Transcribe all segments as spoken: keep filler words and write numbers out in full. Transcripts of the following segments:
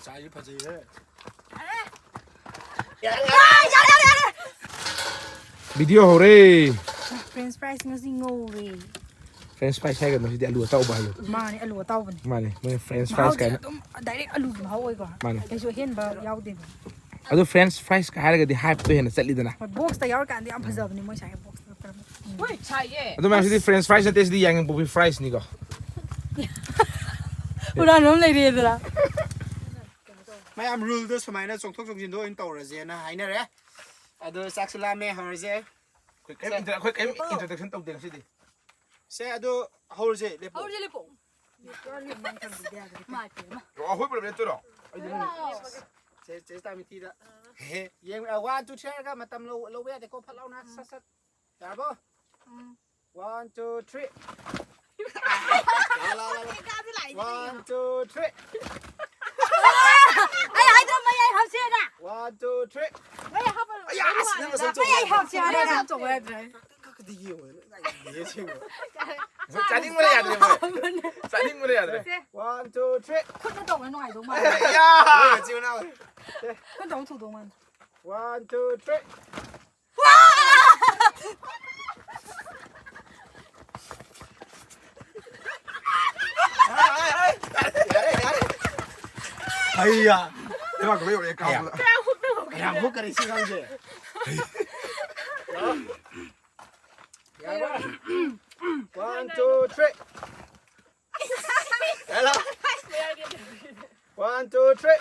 ꯇꯥꯏꯁꯨ ꯐꯖꯩꯍꯦ꯫ ꯚꯤꯗꯤꯑꯣ ꯍꯧꯔꯦ꯫ French fries ꯉꯁꯤ ꯉꯧꯔꯦ꯫ French fries ꯍꯥꯏꯒꯅꯨ, ꯁꯤꯗꯤ ꯑꯂꯨ ꯑꯇꯥꯎꯕ ꯍꯥꯏꯌꯣ꯫ ꯃꯥꯅꯦ, ꯑꯂꯨ ꯑꯇꯥꯎꯕꯅꯦ꯫ ꯃꯥꯅꯦ, ꯃꯣꯏ French fries ꯃꯍꯥꯎꯗꯤ ꯀꯥꯏꯅ꯫ ꯑꯗꯨꯝ direct ꯑꯂꯨꯒꯤ ꯃꯍꯥꯎ ꯑꯣꯏꯀꯣ꯫ ꯃꯥꯅꯦ꯫ ꯀꯩꯁꯨ ꯑꯍꯦꯟꯕ ꯌꯥꯎꯗꯦꯕ꯫ ꯑꯗꯣ French fries ꯀ ꯍꯥꯏꯔꯒꯗꯤ hype ꯇꯣ ꯍꯦꯟꯅ ꯆꯠꯂꯤꯗꯅ꯫ ꯍꯣꯏ, box ꯇ ꯌꯥꯎꯔꯀꯥꯟꯗ ꯌꯥꯝ ꯐꯖꯕꯅꯦ ꯃꯣꯏ ꯁꯥꯏ box ꯇ꯫ ꯍꯣꯏ ꯁꯥꯏꯌꯦ꯫ ꯑꯗꯣ ꯃꯌꯥꯝ, ꯁꯤꯗꯤ French fries ꯅꯠꯇꯦ, ꯁꯤꯗꯤ ꯌꯥꯏꯉꯪꯄꯣꯛꯄꯤ fries ꯅꯤꯀꯣ꯫ ꯍꯨꯔꯥꯟꯕ ꯑꯃ ꯂꯩꯔꯦꯗꯅ꯫ ꯃꯌꯥꯝ rule ꯗꯣ ꯁꯨꯃꯥꯏꯅ ꯆꯣꯡꯊꯣꯛ ꯆꯣꯡꯁꯤꯟꯗꯣ ꯑꯣꯏꯅ ꯇꯧꯔꯁꯦꯅ ꯍꯥꯏꯅꯔꯦ꯫ ꯑꯗꯣ ꯆꯥꯛꯁꯨ ꯂꯥꯝꯃꯦ, ꯍꯧꯔꯁꯦ꯫ ꯑꯩꯈꯣꯏ ꯀꯩꯝ intro-, ꯑꯩꯈꯣꯏ ꯀꯩꯝ introduction ꯇꯧꯗꯦ ꯉꯁꯤꯗꯤ꯫ ꯁꯦ, ꯑꯗꯨ ꯍꯧꯔꯁꯦ, ꯂꯦꯞꯄꯣ꯫ ꯍꯧꯔꯁꯦ, ꯂꯦꯞꯄꯣ꯫ ꯃꯥ ꯄꯦꯝꯃ꯫ ꯑꯣ, ꯑꯩꯈꯣꯏ ꯄꯨꯂꯞ ꯂꯦꯞꯇꯣꯏꯔꯣ? ꯁꯦ, ꯆꯦ ꯇꯥꯃꯤꯊꯤꯗ꯫ ꯌꯦꯡ, one, two, three ꯍꯥꯏꯔꯒ ꯃꯇꯝ ꯂꯧ-, ꯂꯧꯕ ꯌꯥꯗꯦꯀꯣ, ꯐꯠ ꯂꯥꯎꯅ꯫ ꯁꯠ, ꯁꯠ꯫ ꯌꯥꯔꯕꯣ? One, two, three. ꯂꯥ, ꯂꯥ, ꯂꯥ, ꯂꯥ꯫ One, two, three. ꯑꯩ ꯍꯥꯏꯗ꯭ꯔꯣ ꯃꯌꯥꯏ ꯍꯧꯁꯦꯅ? One, two, three. ꯃꯌꯥ ꯍꯥꯞꯄ ꯑꯌꯥ, ꯑꯁ, ꯅꯪ ꯃꯁꯝ ꯆꯣꯡꯉꯦ꯫ ꯃꯌꯥꯏ ꯍꯧꯁꯦ ꯍꯥꯏꯔꯒ꯫ ꯀꯛꯀꯗꯤ ꯌꯦꯡꯉꯣ, ꯅꯪ ꯌꯦꯡꯉꯦ, ꯁꯦꯡꯕ꯫ ꯆꯥꯅꯤꯡꯕꯅ ꯌꯥꯗ꯭ꯔꯦ, ꯃꯣꯏ꯫ ꯆꯥꯅꯤꯡꯕꯅ ꯌꯥꯗ꯭ꯔꯦ꯫ One, two, three. ꯈꯨꯠꯅ ꯇꯧꯕ ꯅꯨꯡꯉꯥꯏꯗꯧ ꯃꯥꯜꯂꯦ꯫ ꯑꯌꯥ! ꯆꯤꯎ ꯅꯥꯎ꯫ ꯈꯨꯠꯅ ꯇꯧꯕ ꯊꯨꯗꯧ ꯃꯥꯜꯂꯦ꯫ One, two, three. ꯍꯩꯌꯥ꯫ ꯂꯩꯕꯥꯛꯇ ꯂꯣꯏ ꯌꯧꯔꯛꯑꯦ, ꯀꯥꯎꯕꯗ꯫ ꯀꯌꯥꯝ ꯍꯨꯛꯈꯔꯦ ꯁꯤ ꯑꯉꯥꯡꯁꯦ꯫ One, two, three. Hello. One, two, three.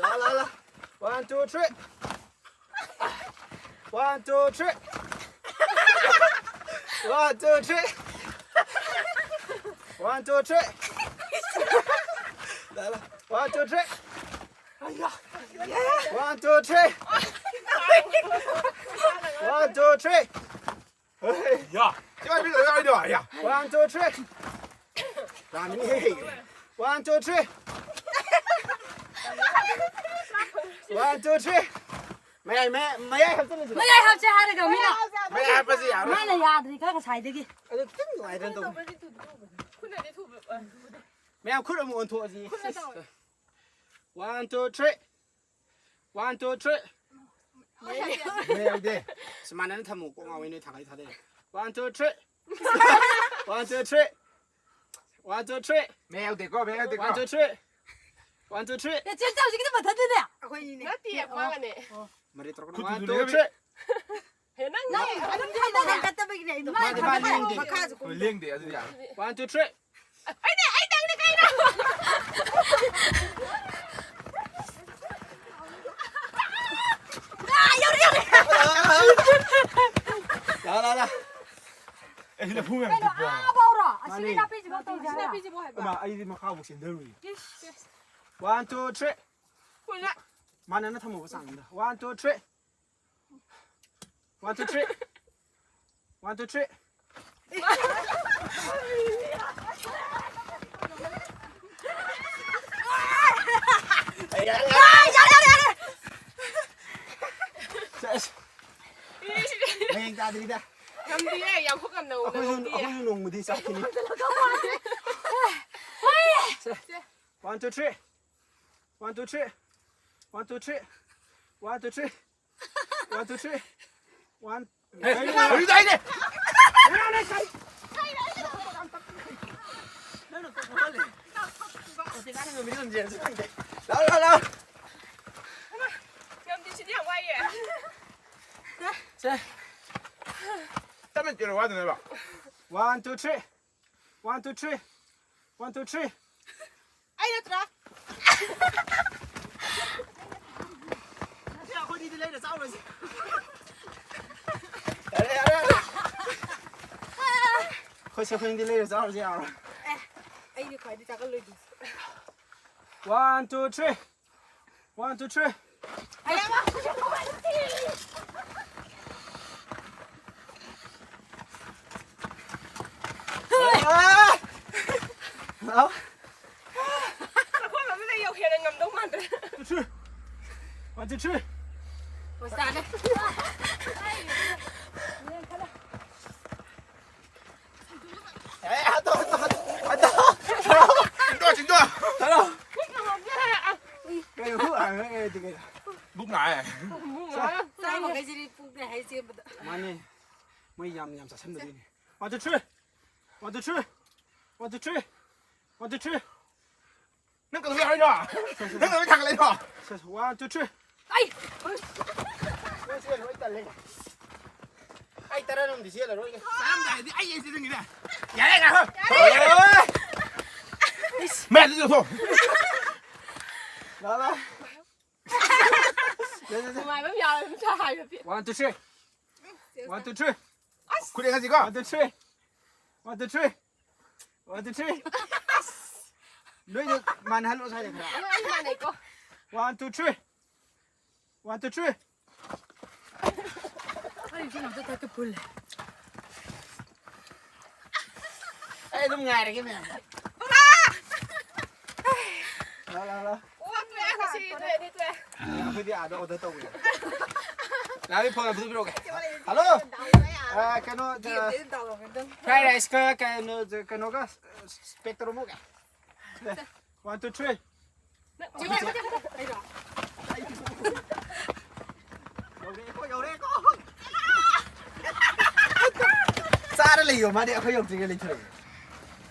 ꯂꯥ, ꯂꯥ, ꯂꯥ꯫ One, two, three. One, two, three. One, two, three. One, two, three. ꯂꯥ, ꯂꯥ꯫ One, two, three. One, two, three. One, two, three. ꯌꯥ꯫ ꯁꯤ ꯃꯥꯏ ꯃꯤꯠ ꯂꯣꯏ ꯌꯥꯎꯔꯤꯗꯣ, ꯌꯥ꯫ One, two, three. ꯂꯥꯝꯃꯤꯅꯦꯍꯦ꯫ One, two, three. One, two, three. ꯃꯌꯥꯏ, ꯃꯌꯥꯏ, ꯃꯌꯥꯏ ꯍꯥꯞꯆꯤꯜꯂꯁꯤ꯫ ꯃꯌꯥꯏ ꯍꯥꯞꯁꯦ ꯍꯥꯏꯔꯒ ꯃꯤꯅ꯫ ꯃꯌꯥꯏ ꯍꯥꯞꯄꯁꯤ ꯌꯥꯔꯣꯏ꯫ ꯃꯥꯅ ꯌꯥꯗ꯭ꯔꯤ ꯈꯔ ꯉꯁꯥꯏꯗꯒꯤ꯫ ꯑꯗꯨ ꯈꯤꯇꯪ ꯅꯨꯡꯉꯥꯏꯗꯅ ꯇꯧꯕ꯫ ꯈꯨꯠꯅꯗꯤ ꯊꯨꯕ꯫ ꯃꯌꯥꯝ ꯈꯨꯠ ꯑꯃꯨꯛ ꯑꯣꯟꯊꯣꯛꯑꯁꯤ꯫ ꯈꯨꯠꯅ ꯇꯧꯔꯦ꯫ One, two, three. One, two, three. ꯃꯌꯥꯝ ꯌꯥꯎꯗꯦ꯫ ꯁꯨꯃꯥꯏꯅ ꯊꯝꯃꯨ, ꯀꯣꯛ ꯉꯥꯎꯋꯦ ꯅꯣꯏ ꯊꯥꯡꯒꯩ ꯊꯥꯗꯩ꯫ One, two, three. One, two, three. One, two, three. ꯃꯌꯥꯝ ꯌꯥꯎꯗꯦꯀꯣ, ꯃꯌꯥꯝ ꯌꯥꯎꯗꯦꯀꯣ꯫ One, two, three. One, two, three. ꯌꯥ, ꯆꯦꯟ ꯆꯧꯁꯤꯒꯤꯗꯤ ꯃꯊꯟꯗꯅꯦ꯫ ꯑꯩꯈꯣꯏꯅꯤꯅꯦ꯫ ꯅꯠꯇꯦ, ꯃꯥꯒꯅꯦ꯫ ꯃꯔꯤ ꯇꯔꯨꯛ꯫ One, two, three. ꯍꯦ, ꯅꯪ ꯅꯪ ꯑꯗꯨꯝ ꯊꯝꯃꯣ꯫ ꯊꯥꯡꯒꯠꯇꯕꯒꯤꯅꯦ ꯑꯩꯗꯣ꯫ ꯃꯥꯗꯤ ꯃꯥ ꯂꯦꯡꯗꯦ꯫ ꯃꯈꯥꯁꯨ ꯀꯨꯝꯗꯦ꯫ ꯍꯣꯏ, ꯂꯦꯡꯗꯦ ꯑꯗꯨꯗꯤ ꯌꯥꯔꯦ꯫ One, two, three. ꯑꯩꯅꯦ, ꯑꯩ ꯅꯪꯅꯦ ꯀꯩꯅꯣ? ꯑꯥ, ꯌꯧꯔꯦ, ꯌꯧꯔꯦ꯫ ꯂꯥꯛꯑꯣ, ꯂꯥꯛꯑꯣ, ꯂꯥꯛꯑꯣ꯫ ꯑꯩ ꯂꯐꯨ ꯃꯌꯥꯝ ꯀꯩꯅꯣ, ꯇꯤꯛꯄ꯭ꯔꯥ? ꯑꯥ ꯐꯥꯎꯔꯣ? ꯑꯁꯤꯒꯤ ꯃꯥꯅꯦ꯫ ꯅꯥꯄꯤꯁꯤꯐꯥꯎ ꯇꯧꯁꯤꯔꯥ? ꯅꯥꯄꯤꯁꯤꯕꯨ ꯍꯥꯏꯕ? ꯑꯃ, ꯑꯩꯗꯤ ꯃꯈꯥꯐꯥꯎ ꯆꯦꯟꯊꯔꯨꯏ꯫ ꯏꯁ꯫ One, two, three. ꯀꯨꯏꯅ꯫ ꯃꯥꯟꯅꯅ ꯊꯝꯃꯣꯕ ꯆꯥꯡꯗ꯫ One, two, three. One, two, three. One, two, three. ꯌꯥꯔꯦ, ꯌꯥꯔꯦ, ꯌꯥꯔꯦ꯫ ꯁꯦꯁ꯫ ꯃꯌꯦꯡ ꯇꯥꯗ꯭ꯔꯤꯗ꯫ ꯉꯝꯗꯤꯌꯦ, ꯌꯥꯝ ꯍꯨꯛ ꯌꯥꯝ ꯅꯧꯅ ꯑꯩꯈꯣꯏꯁꯨ, ꯉꯝꯗꯤꯌꯦ꯫ ꯑꯩꯈꯣꯏꯁꯨ ꯅꯣꯡꯃꯗꯤ ꯆꯥꯈꯤꯅꯤ꯫ ꯁꯦ꯫ One, two, three. One, two, three. One, two, three. One, two, three. One, two, three. One. ꯍꯧꯖꯤꯛ ꯑꯩꯅꯦ꯫ ꯂꯥꯎ, ꯂꯥꯎ, ꯂꯥꯎ꯫ ꯉꯝꯗꯦ, ꯁꯤꯗꯤ ꯌꯥꯝ ꯋꯥꯏꯌꯦ꯫ ꯁꯦ꯫ ꯇꯞꯅ ꯆꯦꯜꯂꯣ, ꯋꯥꯗꯅꯕ꯫ One, two, three. One, two, three. One, two, three. ꯑꯩ ꯅꯠꯇ꯭ꯔꯥ? ꯁꯤ ꯑꯩꯈꯣꯏꯅꯤꯗꯤ ꯂꯩꯔ ꯆꯥꯎꯔꯁꯤ꯫ ꯌꯥꯔꯦ, ꯌꯥꯔꯦ, ꯌꯥꯔꯦ꯫ ꯑꯩꯈꯣꯏ ꯁꯤ ꯑꯩꯈꯣꯏꯅꯤꯗꯤ ꯂꯩꯔ ꯆꯥꯎꯔꯁꯤ, ꯌꯥꯔꯣꯏ꯫ ꯑꯦ, ꯑꯩꯗꯤ ꯈ꯭ꯋꯥꯏꯗꯒꯤ ꯆꯥꯒꯜꯂꯣꯏꯗꯣꯏꯁꯦ꯫ One, two, three. One, two, three. ꯆꯥꯛꯈꯣꯝ ꯑꯃꯗ ꯌꯧ ꯍꯦꯟꯅ ꯉꯝꯗꯧ ꯃꯥꯟꯗ꯭ꯔꯦ꯫ Two, three. One, two, three. ꯍꯣꯏ, ꯇꯥꯔꯦ꯫ ꯑꯦ, ꯍꯟꯗꯣꯛ, ꯍꯟꯗꯣꯛ, ꯍꯟꯗꯣꯛ, ꯍꯟꯗꯣꯛ꯫ ꯆꯤꯡꯗꯣꯛ, ꯆꯤꯡꯗꯣꯛ꯫ ꯍꯜꯂꯣ꯫ ꯈꯨꯠ ꯉꯝꯃꯝꯗ꯭ꯔꯦ꯫ ꯕꯨꯛ ꯅꯥꯏ꯫ ꯆꯥꯕꯈꯩꯁꯤꯗꯤ ꯄꯨꯛꯅꯦ ꯍꯥꯏ ꯆꯦꯟꯕꯗ꯫ ꯃꯥꯅꯦ꯫ ꯃꯣꯏ ꯌꯥꯝ ꯌꯥꯝ ꯆꯥꯁꯟꯕꯗꯨꯏꯅꯦ꯫ One, two, three. One, two, three. One, two, three. One, two, three. ꯅꯪ ꯀꯩꯗꯧꯕꯩ ꯍꯥꯏꯅꯣ? ꯅꯪ ꯀꯩꯗꯧꯕꯩ ꯊꯥꯡꯒꯠꯂꯛꯏꯅꯣ? ꯁꯦ, ꯁꯦ, one, two, three. ꯑꯩ! ꯅꯪ ꯆꯦꯜꯂꯣ, ꯑꯩ ꯇꯜꯂꯦ꯫ ꯑꯩ ꯇꯔꯥꯔꯣꯝꯗꯤ ꯆꯦꯜꯂꯔꯣꯏꯒꯦ꯫ ꯆꯥꯔꯝꯗꯥꯏꯗꯤ ꯑꯩ, ꯑꯩ ꯆꯦꯜꯍꯟꯒꯦꯅꯦ꯫ ꯌꯥꯔꯦ, ꯉꯥꯏꯈꯣ꯫ ꯌꯥꯔꯦ! ꯃꯌꯥꯏꯗ ꯆꯠꯊꯣꯛ꯫ ꯂꯥ, ꯂꯥ꯫ ꯅꯨꯡꯉꯥꯏꯕ ꯑꯃ ꯌꯥꯎꯋꯦ, ꯃꯤꯁꯥ ꯍꯥꯏꯕ ꯄꯤ꯫ One, two, three. One, two, three. ꯑꯁ! ꯈꯨꯠ ꯌꯦꯡꯍꯟꯁꯤꯀꯣ꯫ One, two, three. One, two, three. One, two, three. ꯅꯣꯏꯗꯣ ꯃꯥꯟꯅꯍꯜꯂꯣ ꯁ꯭ꯋꯥꯏꯗ ꯈꯔ꯫ ꯑꯩ, ꯑꯩ ꯃꯥꯟꯅꯩꯀꯣ꯫ One, two, three. One, two, three. ꯑꯩ ꯁꯤ ꯉꯥꯛꯇ ꯊꯛꯀꯦ ꯐꯨꯜꯂꯦ꯫ ꯑꯩ ꯑꯗꯨꯝ ꯉꯥꯏꯔꯒꯦ ꯃꯌꯥꯝ꯫ ꯂꯥ, ꯂꯥ, ꯂꯥ꯫ ꯑꯣ, ꯇꯣꯛꯑꯦ, ꯉꯁꯤ ꯇꯣꯛꯑꯦ, ꯑꯅꯤ ꯇꯣꯛꯑꯦ꯫ ꯑꯩꯈꯣꯏꯗꯤ ꯑꯥꯗ order ꯇꯧꯕꯅꯦ꯫ ꯂꯥꯛꯑꯣ, phone ꯑꯝꯇ ꯄꯤꯔꯛꯑꯣꯒꯦ꯫ Hello꯫ ꯑ, ꯀꯩꯅꯣ, ꯑ, fried rice ꯀ ꯀꯩꯅꯣ, ꯀꯩꯅꯣꯒ, pack ꯇꯧꯔꯝꯃꯣꯒꯦ꯫ One, two, three. ꯌꯧꯔꯦꯀꯣ, ꯌꯧꯔꯦꯀꯣ꯫ ꯆꯥꯔ ꯂꯩꯌꯣ, ꯃꯥꯗꯤ ꯑꯩꯈꯣꯏ ꯌꯧꯗ꯭ꯔꯤꯉꯩ ꯂꯩꯊꯣꯔꯛꯑꯦ꯫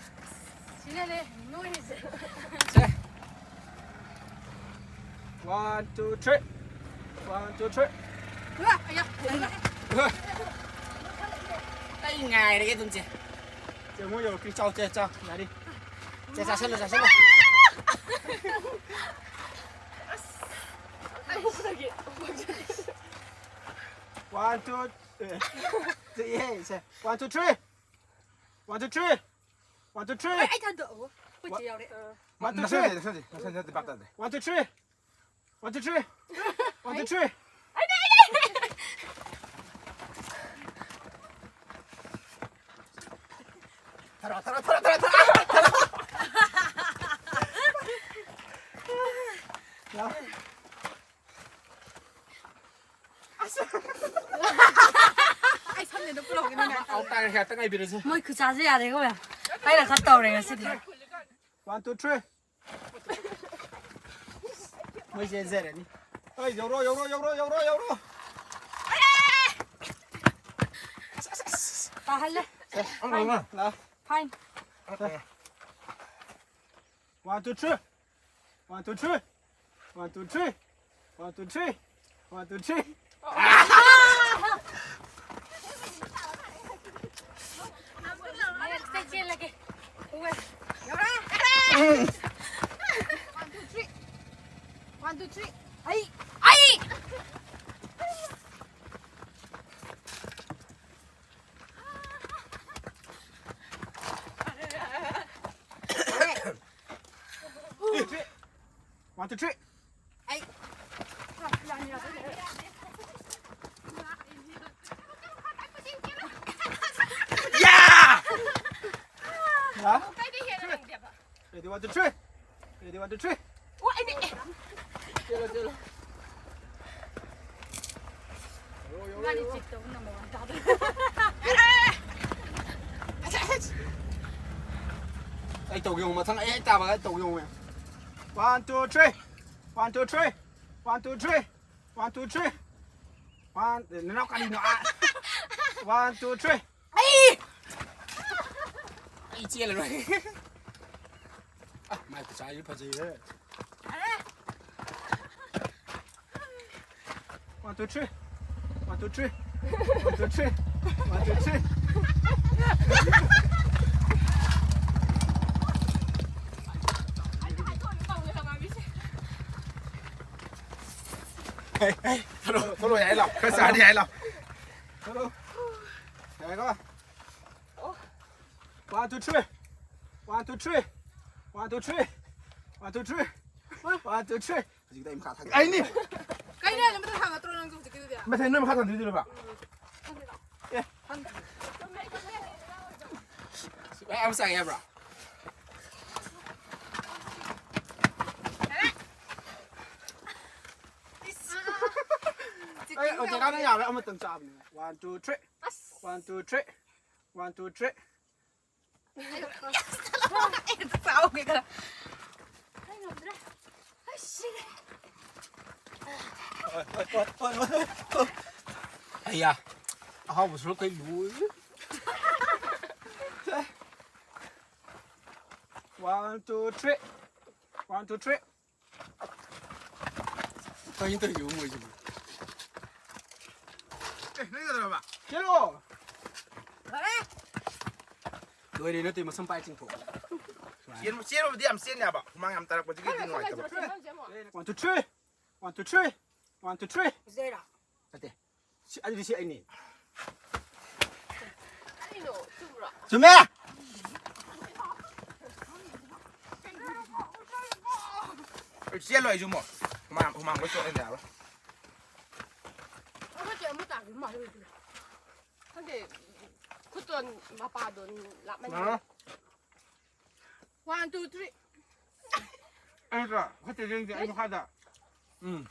ꯁꯤꯅꯅꯦ ꯅꯣꯏꯔꯤꯁꯦ꯫ ꯁꯦ꯫ One, two, three. One, two, three. ꯑꯌꯥ! ꯑꯩ ꯉꯥꯏꯔꯒꯦ ꯑꯗꯨꯝ, ꯆꯦ꯫ ꯆꯦ, ꯃꯣꯏ ꯌꯧꯔꯛꯇ꯭ꯔꯤ꯫ ꯆꯥꯎ, ꯆꯦ, ꯆꯥꯎ꯫ ꯌꯥꯔꯤ꯫ ꯆꯦ, ꯆꯥꯁꯜꯂꯣ, ꯆꯥꯁꯜꯂꯣ꯫ ꯑꯩ ꯍꯨꯞꯄꯗꯒꯤ꯫ One, two, ꯑꯦ꯫ ꯆꯦ, ꯁꯦ꯫ One, two, three. One, two, three. One, two, three. ꯑꯩ, ꯑꯩ ꯊꯥꯡꯗꯣꯛꯑꯣ꯫ ꯑꯩꯈꯣꯏ ꯆꯦ ꯌꯥꯎꯔꯦ꯫ One, two, three. ꯅꯠꯇꯦ, ꯅꯠꯇꯦ, ꯅꯠꯇꯦ, ꯅꯠꯇꯦ, ꯚꯥꯞ ꯇꯥꯗꯦ꯫ One, two, three. One, two, three. One, two, three. ꯊꯔꯣ, ꯊꯔꯣ, ꯊꯔꯣ, ꯊꯔꯣ, ꯊꯔꯣ, ꯊꯔꯣ꯫ ꯌꯥ꯫ ꯑꯩ ꯁꯝꯅꯦꯗꯣ ꯄꯨꯔꯛꯑꯣꯒꯦ ꯅꯪ꯫ ꯑꯥꯎ ꯇꯥꯔꯦ, ꯉꯥꯛꯇ ꯉꯥꯏꯕꯤꯔꯁꯦ꯫ ꯃꯣꯏ ꯈꯨꯠꯁꯥꯁꯦ ꯌꯥꯗꯦꯀꯣ ꯃꯌꯥꯝ꯫ ꯑꯩꯅ ꯈꯔ ꯇꯧꯔꯦ ꯉꯁꯤꯗꯤ꯫ One, two, three. ꯑꯩ ꯆꯦꯟꯖꯔꯅꯤ꯫ ꯑꯩ ꯌꯧꯔꯣ, ꯌꯧꯔꯣ, ꯌꯧꯔꯣ, ꯌꯧꯔꯣ, ꯌꯧꯔꯣ꯫ ꯇꯥꯍꯜꯂꯦ꯫ ꯑꯦ, ꯑꯃ, ꯑꯃ꯫ ꯂꯥꯛꯑꯣ꯫ Fine꯫ One, two, three. One, two, three. One, two, three. One, two, three. One, two, three. Next ꯇ ꯆꯦꯜꯂꯒꯦ꯫ ꯎꯋꯦ꯫ ꯌꯧꯔꯦ꯫ One, two, three. One, two, three. ꯑꯩ, ꯑꯩ꯫ One, two, three. ꯑꯩ꯫ Yeah! ꯌꯥ? ꯀꯩꯗꯤ ꯍꯦꯟꯅ ꯉꯝꯗꯦꯕ꯫ Ready, one, two, three. Ready, one, two, three. ꯑꯣ, ꯑꯩꯗꯤ, ꯑꯦ꯫ ꯆꯦꯜꯂꯣ, ꯆꯦꯜꯂꯣ꯫ ꯏꯕꯥꯅꯤ check ꯇꯧꯕ number one ꯇꯥꯗꯣꯏ꯫ ꯑꯩ ꯇꯧꯒꯦ ꯌꯦꯡꯉꯨ, ꯃꯊꯪ ꯑꯩ ꯍꯦꯛ ꯇꯥꯕꯒ ꯑꯩ ꯇꯧꯒꯦ ꯌꯦꯡꯉꯨ꯫ One, two, three. One, two, three. One, two, three. One, two, three. One, ꯅꯅꯥꯎ ꯀꯔꯤꯅꯣ? ꯑꯥ꯫ One, two, three. ꯑꯩ! ꯑꯩ ꯆꯦꯜꯂꯔꯣꯏ꯫ ꯑ, ꯃꯥꯏ ꯈꯨꯆꯥꯁꯤ ꯐꯖꯩꯍꯦ꯫ One, two, three. One, two, three. One, two, three. One, two, three. ꯍꯦ, ꯍꯦ, ꯊꯣꯛꯂꯛꯑꯣ, ꯊꯣꯛꯂꯛꯑꯣ, ꯌꯥꯏ ꯂꯥꯎ꯫ ꯈꯔ ꯆꯥꯔꯗꯤ ꯌꯥꯏ ꯂꯥꯎ꯫ ꯊꯣꯛꯂꯛꯑꯣ꯫ ꯌꯥꯏꯀꯣ? One, two, three. One, two, three. One, two, three. One, two, three. One, two, three. ꯍꯧꯖꯤꯛꯇ ꯑꯩ ꯃꯈꯥ ꯊꯥꯡꯒꯠ-꯫ ꯑꯩꯅꯦ꯫ ꯀꯩꯅꯣ, ꯅꯪ ꯃꯊꯛ ꯊꯥꯡꯒꯠꯇ꯭ꯔꯣ ꯅꯪꯁꯨ ꯍꯧꯖꯤꯛꯀꯤꯗꯨꯗꯤ? ꯃꯊꯛ ꯅꯪ ꯃꯈꯥ ꯊꯥꯡꯒꯠꯇꯣꯏꯔꯕ? ꯊꯥꯡꯒꯠꯂꯣ꯫ ꯑꯦ꯫ ꯊꯥꯡꯒꯠꯂꯣ꯫ ꯁꯨꯛꯌꯥ ꯌꯥꯝ ꯆꯥꯏ ꯍꯥꯏꯕ꯭ꯔꯥ? ꯑꯦ, ꯍꯧꯖꯤꯛꯀꯥꯟꯗ ꯌꯥꯔꯣꯏ, ꯑꯃꯇꯪ ꯆꯥꯕꯅꯦ꯫ One, two, three. ꯑꯁ꯫ One, two, three. One, two, three. ꯑꯩ ꯆꯥꯛ ꯆꯥꯍꯧꯒꯦ ꯈꯔ꯫ ꯑꯩ ꯉꯝꯗ꯭ꯔꯦ꯫ ꯑꯩ ꯁꯤꯔꯦ꯫ ꯑꯩꯌꯥ, ꯑꯍꯥꯎꯕ ꯁꯔꯨꯛ ꯀꯩ ꯂꯣꯏ꯫ One, two, three. One, two, three. ꯀꯩꯅꯣ ꯇꯧꯔꯤꯁꯤꯕꯨ ꯃꯣꯏꯁꯤꯕꯨ? ꯑꯦ, ꯅꯪ ꯀꯩꯗꯧꯔꯕ? ꯆꯦꯜꯂꯣ꯫ ꯂꯣꯏꯔꯦ, ꯅꯠꯇꯦ, ꯃꯁꯝ ꯄꯥꯏ ꯆꯤꯡꯊꯣꯛꯑꯣ꯫ ꯆꯦꯟꯕ-, ꯆꯦꯟꯕꯕꯨꯗꯤ ꯌꯥꯝ ꯆꯦꯟ ꯌꯥꯕ, ꯍꯨꯃꯥꯡ ꯌꯥꯝ ꯇꯥꯔꯛꯄꯁꯤꯒꯤꯗꯤ ꯅꯨꯡꯉꯥꯏꯇꯕ꯫ One, two, three. One, two, three. One, two, three. ꯁꯤꯗꯩꯔꯣ? ꯅꯠꯇꯦ꯫ ꯁꯤ, ꯑꯗꯨꯗꯤ ꯁꯤ ꯑꯩꯅꯤ꯫ ꯀꯔꯤꯅꯣ? ꯆꯨꯝꯕ꯭ꯔꯣ? ꯆꯨꯝꯃꯦ! ꯑꯩ ꯆꯦꯜꯂꯣ ꯑꯩꯁꯨ ꯑꯃꯨꯛ꯫ ꯍꯨꯃꯥꯡ, ꯍꯨꯃꯥꯡ ꯂꯣꯏ ꯆꯣꯠꯂꯦ ꯌꯥꯔꯣꯏ꯫ ꯑꯩꯈꯣꯏ ꯆꯦ ꯑꯃ ꯇꯥꯈꯤꯕ ꯃꯥꯜꯂꯦ ꯍꯧꯖꯤꯛ꯫ ꯈꯪꯗꯦ, ꯈꯨꯠꯇꯣ ꯃꯄꯥꯗꯣ ꯂꯥꯞꯃꯟꯈ꯭ꯔꯦ꯫ ꯑꯥ꯫ One, two, three. ꯑꯩ ꯅꯠꯇ꯭ꯔꯣ? ꯈꯨꯠꯇ ꯌꯦꯡꯁꯦ, ꯑꯩ ꯃꯈꯥꯗ꯫ ꯎꯝ꯫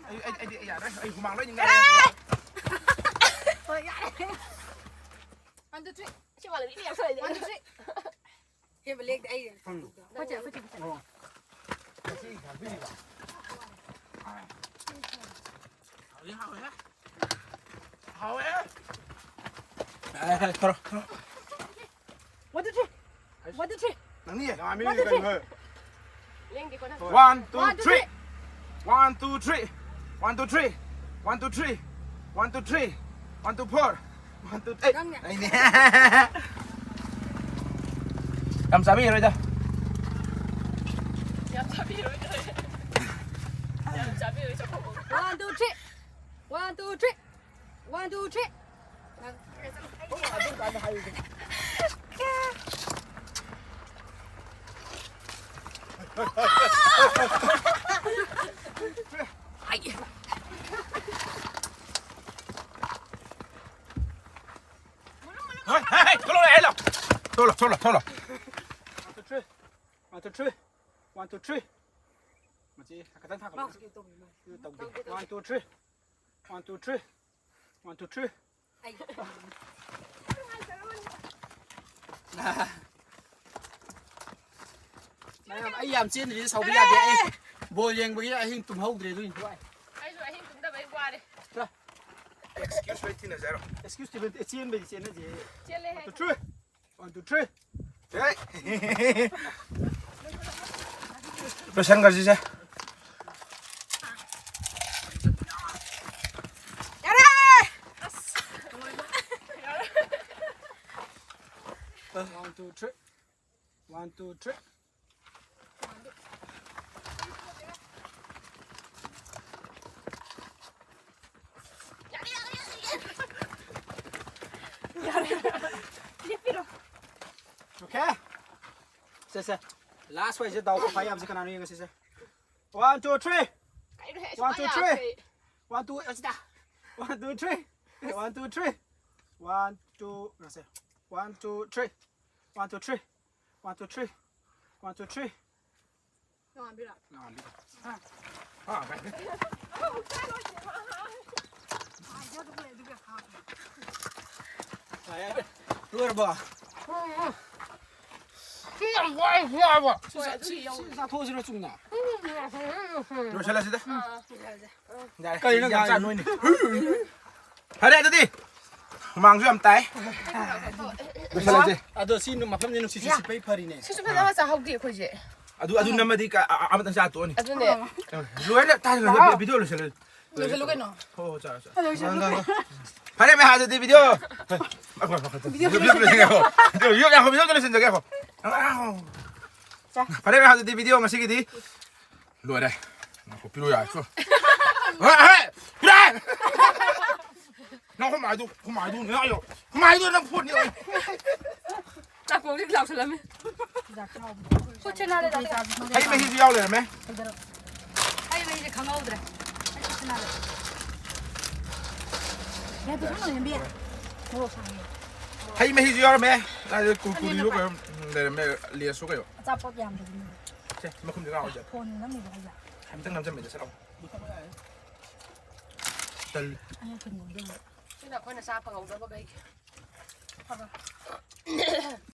ꯑꯩ, ꯑꯩ, ꯑꯩꯗꯤ ꯌꯥꯔꯣꯏ꯫ ꯑꯩ ꯍꯨꯃꯥꯡ ꯂꯣꯏ ꯅꯤꯡꯉꯥꯏ꯫ ꯍꯣꯏ, ꯌꯥꯔꯦ꯫ One, two, three. ꯁꯤ ꯃꯥꯜꯂꯦ, ꯃꯤ ꯌꯥꯝ ꯁꯥꯏꯅꯦ꯫ One, two, three. ꯍꯦꯕ ꯂꯦꯛꯇꯦ ꯑꯩ꯫ ꯎꯝ꯫ ꯈꯣꯠꯁꯦ, ꯈꯣꯠꯁꯦ, ꯈꯣꯠꯁꯦ꯫ ꯑꯣ꯫ ꯉꯁꯤ ꯉꯥꯛꯄꯤꯔꯤꯕ? ꯑꯥ꯫ ꯍꯥꯎꯗꯤ ꯍꯥꯎꯋꯦꯍꯦ꯫ ꯍꯥꯎꯋꯦꯍꯦ꯫ ꯑꯦ, ꯑꯦ, ꯊꯣꯔꯣ, ꯊꯣꯔꯣ꯫ One, two, three. One, two, three. ꯅꯪꯅꯤ? ꯌꯥꯝꯃꯤ ꯀꯩꯅꯣ꯫ ꯂꯦꯡꯗꯦꯀꯣ ꯅꯪ꯫ One, two, three. One, two, three. One, two, three. One, two, three. One, two, three. One, two, four. One, two, eight. ꯅꯪꯅꯦ꯫ ꯑꯩꯅꯦ꯫ ꯌꯥꯝ ꯆꯥꯕꯤꯔꯣꯏꯗ꯫ ꯌꯥꯝ ꯆꯥꯕꯤꯔꯣꯏꯗ꯫ ꯌꯥꯝ ꯆꯥꯕꯤꯔꯣꯏ ꯆꯥꯎꯈꯠꯄ꯫ One, two, three. One, two, three. One, two, three. ꯅꯪ꯫ ꯑꯩ꯫ ꯍꯣꯏ, ꯍꯦ, ꯍꯦ, ꯊꯣꯛꯂꯛꯑꯣ, ꯍꯦ, ꯂꯥꯎ꯫ ꯊꯣꯛꯂꯛꯑꯣ, ꯊꯣꯛꯂꯛꯑꯣ, ꯊꯣꯛꯂꯛꯑꯣ꯫ One, two, three. One, two, three. One, two, three. ꯃꯆꯦ, ꯈꯤꯇꯪ ꯊꯥꯡꯒꯠꯂꯣ꯫ ꯃꯥꯁꯨ ꯀꯩꯅꯣ ꯇꯧꯕꯅꯤ, ꯃꯥ꯫ ꯇꯧꯗꯦ꯫ ꯇꯧꯗꯦ, ꯇꯧꯗꯦ꯫ One, two, three. One, two, three. One, two, three. ꯑꯩ꯫ ꯅꯥ꯫ ꯑꯩ ꯌꯥꯝ ꯆꯦꯟꯗ꯭ꯔꯤꯗ ꯁꯥꯎꯕ ꯌꯥꯗꯦ꯫ ꯑꯩ ꯕꯣꯜ ꯌꯦꯡꯕꯒꯤ ꯑꯍꯤꯡ ꯇꯨꯝꯍꯧꯗ꯭ꯔꯦ ꯑꯗꯨꯏꯅꯤ꯫ ꯑꯩꯁꯨ ꯑꯍꯤꯡ ꯇꯨꯝꯗꯕꯩ ꯋꯥꯔꯦ꯫ Excuse ꯂꯣꯏ ꯊꯤꯅꯖꯔꯣ꯫ Excuse ꯊꯤꯕ ꯅꯠꯇꯦ, ꯆꯦꯟꯕꯩꯗꯤ ꯆꯦꯟꯅꯁꯦ꯫ ꯆꯦꯜꯂꯦꯍꯦ꯫ One, two, three. One, two, three. ꯍꯦ꯫ ꯂꯣꯏꯁꯟꯈ꯭ꯔꯁꯤꯁꯦ꯫ ꯌꯥꯔꯦ! ꯑꯁ꯫ One, two, three. One, two, three. Okay. ꯁꯦ, ꯁꯦ꯫ Last ꯑꯣꯏꯁꯦ, ꯗꯥꯎ ꯈ꯭ꯋꯥꯏ ꯌꯥꯕꯁꯦ ꯀꯅꯥꯅꯣ ꯌꯦꯡꯉꯁꯤ ꯁꯦ꯫ One, two, three. ꯀꯩꯅꯣꯍꯦ, One, two, ꯁꯨꯡꯌꯥ three. ꯌꯥꯗ꯭ꯔꯦ꯫ One, two, ꯑꯁꯤꯗ꯫ One, two, three. One, two, three. One, two, ꯉꯁꯦ꯫ One, two, three. One, two, three. One, two, three. One, two, three. ꯅꯣꯡꯉꯥꯟꯕꯤꯔꯣ? ꯅꯣꯡꯉꯥꯟꯕꯤꯔꯣ꯫ ꯑꯥ꯫ ꯑꯥ, ꯀꯥꯏꯗꯦ꯫ ꯂꯣꯏꯔꯕꯣ? ꯁꯤ ꯌꯥꯝ ꯋꯥꯏ, ꯋꯥꯕ꯫ ꯁꯤ ꯆꯥ-, ꯁꯤ, ꯁꯤ ꯆꯥꯊꯣꯛꯑꯁꯤꯔꯣ, ꯆꯨꯝꯅ? ꯂꯣꯏꯁꯜꯂꯁꯤꯗ꯫ ꯑꯥ, ꯂꯣꯏꯁꯜꯂꯁꯦ꯫ ꯌꯥꯔꯦ, ꯀꯩꯅꯣ ꯌꯥꯝ ꯆꯥ ꯉꯥꯡꯉꯤꯗꯣ? ꯅꯣꯏꯅꯦ꯫ ꯐꯔꯦ ꯑꯗꯨꯗꯤ꯫ ꯍꯨꯃꯥꯡꯁꯨ ꯌꯥꯝ ꯇꯥꯏ꯫ ꯂꯣꯏꯁꯜꯂꯁꯦ꯫ ꯑꯗꯣ ꯁꯤ ꯅꯨ-, ꯃꯐꯝꯁꯦ ꯅꯨꯡꯁꯤꯠ ꯁꯤꯠꯄꯩ ꯐꯔꯤꯅꯦ꯫ ꯁꯤꯁꯨ ꯐꯖꯅ ꯆꯥꯍꯧꯗꯦ ꯑꯩꯈꯣꯏꯁꯦ꯫ ꯑꯗꯨ, ꯑꯗꯨ ꯅꯝꯃꯗꯤ ꯀ-, ꯑ-, ꯑ-, ꯑꯃꯇꯪ ꯆꯥ ꯇꯣꯛꯑꯅꯤ꯫ ꯑꯗꯨꯅꯦ꯫ ꯂꯣꯏꯔꯦ, ꯇꯥꯔꯦ, ꯂꯣꯏꯔꯦ, ꯚꯤꯗꯤꯑꯣ ꯂꯣꯏꯁꯜꯂꯦ꯫ ꯂꯣꯏꯁꯜꯂꯨ ꯀꯩꯅꯣ꯫ ꯍꯣ, ꯍꯣ, ꯆꯥꯔꯣ, ꯆꯥꯔꯣ꯫ ꯂꯣꯏꯁꯜꯂꯨ꯫ ꯉꯥꯡ, ꯉꯥꯡ, ꯉꯥꯡ꯫ ꯐꯔꯦ, ꯃꯌꯥꯝ, ꯑꯗꯨꯗꯤ ꯚꯤꯗꯤꯑꯣ꯫ ꯚꯤꯗꯤꯑꯣ ꯂꯣꯏꯁꯤꯟꯖꯒꯦ꯫ ꯚꯤꯗꯤꯑꯣ ꯂꯣꯏꯁꯤꯟꯖꯒꯦ꯫ ꯆꯥ꯫ ꯐꯔꯦ, ꯃꯌꯥꯝ, ꯑꯗꯨꯗꯤ ꯚꯤꯗꯤꯑꯣ ꯉꯁꯤꯒꯤꯗꯤ ꯂꯣꯏꯔꯦ꯫ ꯉꯥꯏꯈꯣ, ꯄꯤꯔꯛꯑꯣ ꯌꯥꯔꯦ, ꯆꯣ꯫ ꯍꯦ, ꯍꯦ! ꯄꯤꯔꯛꯑꯦ! ꯅꯪ ꯈꯨꯃꯥꯏꯗꯨ, ꯈꯨꯃꯥꯏꯗꯨ ꯅꯪ ꯌꯥꯎ-, ꯈꯨꯃꯥꯏꯗꯨ ꯅꯪ ꯐꯣꯟ ꯌꯦꯡꯉꯣ꯫ ꯆꯥꯛꯀꯣꯡꯁꯤ ꯂꯥꯎꯁꯜꯂꯝꯃꯦ꯫ ꯈꯨꯠꯁꯦ ꯅꯥꯜꯂꯦ, ꯗꯥꯗꯤ꯫ ꯍꯩ ꯃꯍꯤꯁꯨ ꯌꯥꯎ ꯂꯩꯔꯝꯃꯦ꯫ ꯍꯩ ꯃꯍꯤꯁꯦ ꯈꯪꯍꯧꯗ꯭ꯔꯦ꯫ ꯑꯩ ꯈꯨꯠꯁꯦ ꯅꯥꯜꯂꯦ꯫ ꯌꯥꯗꯦ, ꯁꯣꯝꯗ ꯌꯦꯡꯕꯤ꯫ ꯃꯣꯔꯣꯛ ꯁꯥꯍꯟꯒꯦ꯫ ꯍꯩ ꯃꯍꯤꯁꯨ ꯌꯥꯎꯔꯝꯃꯦ꯫ ꯀꯥꯏꯗꯩ ꯀꯨꯔꯀꯨꯔꯤꯔꯣ ꯀꯩꯅꯣ ꯂꯩꯔꯝꯃꯦ, ꯂꯦꯁꯁꯨ ꯀꯩꯅꯣ꯫ ꯑꯆꯥꯄꯣꯠ ꯌꯥꯝꯗꯕꯅꯤ꯫ ꯁꯦ, ꯃꯈꯨꯝꯁꯦ ꯀꯥꯎ ꯍꯧꯖꯤꯛ꯫ ꯐꯣꯟ ꯅꯝꯃꯤꯕ ꯍꯥꯏꯁꯦ꯫ ꯑꯝꯇꯪ ꯅꯝꯖꯟꯕꯤꯗ ꯁꯠ ꯂꯥꯎ꯫ ꯇꯜ-꯫ ꯑꯩꯅ ꯊꯤꯟꯕꯤꯗꯣꯏꯅꯦ꯫ ꯁꯤꯅ ꯑꯩꯈꯣꯏꯅ ꯆꯥ ꯐꯪꯍꯧꯗꯕꯈꯩꯒꯤ꯫ ꯐꯕ꯫